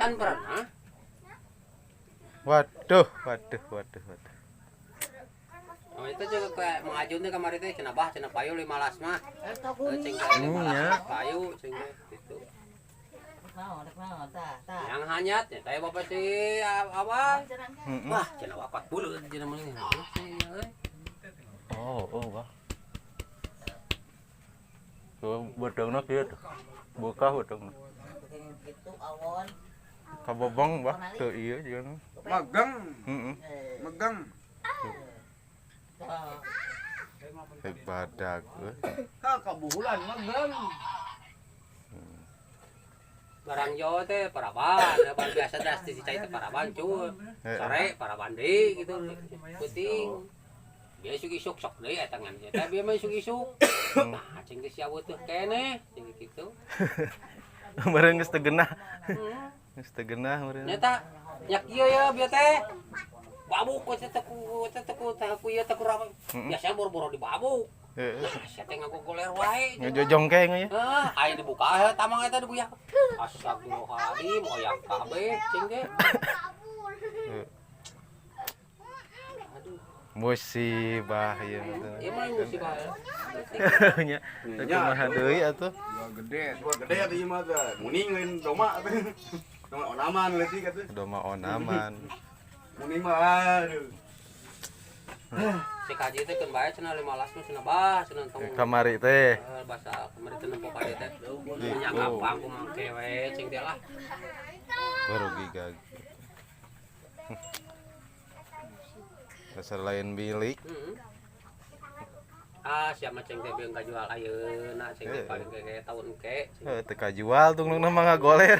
Can pernah. Waduh, waduh, waduh, waduh. Oh, itu juga kayak mengajun teh kamari teh cenah, bah, cenah payu 15 mah. Eta Eh, cing kuning. teh 15 Nya. Mah payu cing teh gitu. Naon, rek naon, tah, tah. Yang hanyat ya teh bapak si apa? Heeh. Wah, cenah 40 cenah mah. Euy. Oh, wah. Tuh bedongna kieu tuh. Buka bedongna. Gitu awon. Kabobong bah teu ieu juga. Magang, Heeh. Eh, magang. tah. Rek badag euy. Ka kabuhulan magang. Barang Jawa teh paraban, ya, barang biasa dah di cai teh paraban cuy. Sore paraban deui gitu peuting. Dia isuk-isuk sok deui eta ngan teh bieu mah isuk-isuk. Nah, cing teh sia teh keneh cing gitu. Meureun geus teu genah. Heeh. Geus teu genah meureun. Nyata nya kieu ya bieu teh. Babuk we teh ku teh ku teh ku ieu teh ku rawa. Biasanya boro-boro dibabuk. Heeh. Nah, sia teh ngagogoler wae. Ngejojongkeng ya. Heh, aya dibuka heuh tamang eta dibuyak. Astagfirullahaladzim, oyak kabeh cing teh. Heeh. Aduh, Musibah ieu mah. Ieu mah musibah ya. Nya. Teu kumaha deui atuh. Dua gede, dua gede atuh ieu mah teh. Muning lain doma atuh. Doma onaman leutik atuh. Doma onaman. Muning mah aduh. Si kaji teh keun bae cenah 15 mah cenah bah cenah tong. Kamari teh. Eh, bahasa kemarin teh nempo ka dieu teh. Nya gampang ku mangke we cing teh lah. Rugi gagi. Dasar lain milik. Heeh. Ah, siapa cing teh beung kajual ayeuna cing teh paling kayak tahun ke. Cing. Eh, teu kajual tungtungna mah ngagoler.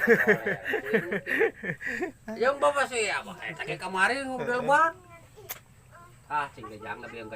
Yang bapak sih apa? Eta ge kamari ngobrol bang. Ah, cing teh jangan beung.